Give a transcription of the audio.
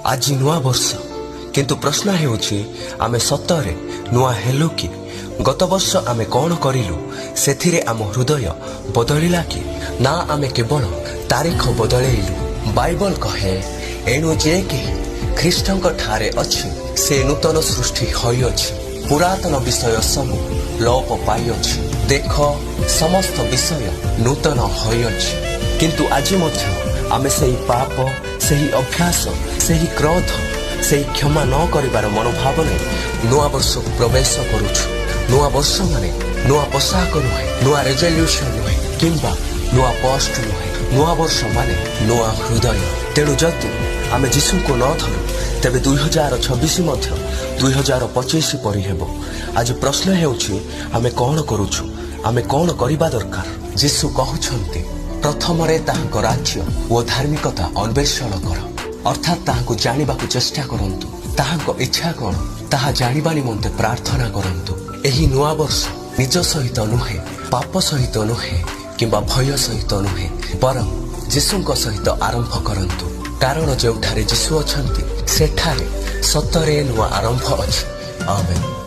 ଆଜି ନୂଆ ବର୍ଷ, କିନ୍ତୁ ପ୍ରଶ୍ନ ହେଉଛି, ଆମେ ସତରେ ନୂଆ ହେଲୁ କି? ଗତ ବର୍ଷ ଆମେ କ'ଣ କରିଲୁ? ସେଥିରେ ଆମ ହୃଦୟ ବଦଳିଲା କି ନା ଆମେ କେବଳ ତାରିଖ ବଦଳେଇଲୁ? ବାଇବଲ କହେ, ଏଣୁ ଯେ କେହି ଖ୍ରୀଷ୍ଟଙ୍କ ଠାରେ ଅଛି, ସେ ନୂତନ ସୃଷ୍ଟି ହୋଇଅଛି। ପୁରାତନ ବିଷୟ ସବୁ ଲୋପ ପାଇଅଛି, ଦେଖ, ସମସ୍ତ ବିଷୟ ନୂତନ ହୋଇଅଛି। କିନ୍ତୁ ଆଜି ମଧ୍ୟ ଆମେ ସେହି ପାପ, ସେହି ଅଭ୍ୟାସ, ସେହି କ୍ରୋଧ, ସେହି କ୍ଷମା ନ କରିବାର ମନୋଭାବ ନେଇ ନୂଆ ବର୍ଷକୁ ପ୍ରବେଶ କରୁଛୁ। ନୂଆ ବର୍ଷ ମାନେ ନୂଆ ପୋଷାକ ନୁହେଁ, ନୂଆ ରେଜଲ୍ୟୁସନ ନୁହେଁ କିମ୍ବା ନୂଆ ପୋଷ୍ଟ ନୁହେଁ। ନୂଆ ବର୍ଷ ମାନେ ନୂଆ ହୃଦୟ। ତେଣୁ ଯଦି ଆମେ ଯୀଶୁଙ୍କୁ ନ ଧରୁ, ତେବେ 2026 ମଧ୍ୟ 2025 ପରି ହେବ। ଆଜି ପ୍ରଶ୍ନ ହେଉଛି, ଆମେ କ'ଣ କରୁଛୁ? ଆମେ କ'ଣ କରିବା ଦରକାର? ଯୀଶୁ କହୁଛନ୍ତି, ପ୍ରଥମରେ ତାହାଙ୍କ ରାଜ୍ୟ ଓ ଧାର୍ମିକତା ଅନ୍ୱେଷଣ କର। ଅର୍ଥାତ୍ ତାହାଙ୍କୁ ଜାଣିବାକୁ ଚେଷ୍ଟା କରନ୍ତୁ। ତାହାଙ୍କ ଇଚ୍ଛା କ'ଣ, ତାହା ଜାଣିବା ନିମନ୍ତେ ପ୍ରାର୍ଥନା କରନ୍ତୁ। ଏହି ନୂଆ ବର୍ଷ ନିଜ ସହିତ ନୁହେଁ, ପାପ ସହିତ ନୁହେଁ କିମ୍ବା ଭୟ ସହିତ ନୁହେଁ, ବରଂ ଯୀଶୁଙ୍କ ସହିତ ଆରମ୍ଭ କରନ୍ତୁ। କାରଣ ଯେଉଁଠାରେ ଯୀଶୁ ଅଛନ୍ତି, ସେଠାରେ ସତରେ ନୂଆ ଆରମ୍ଭ ଅଛି। ଆମେନ୍।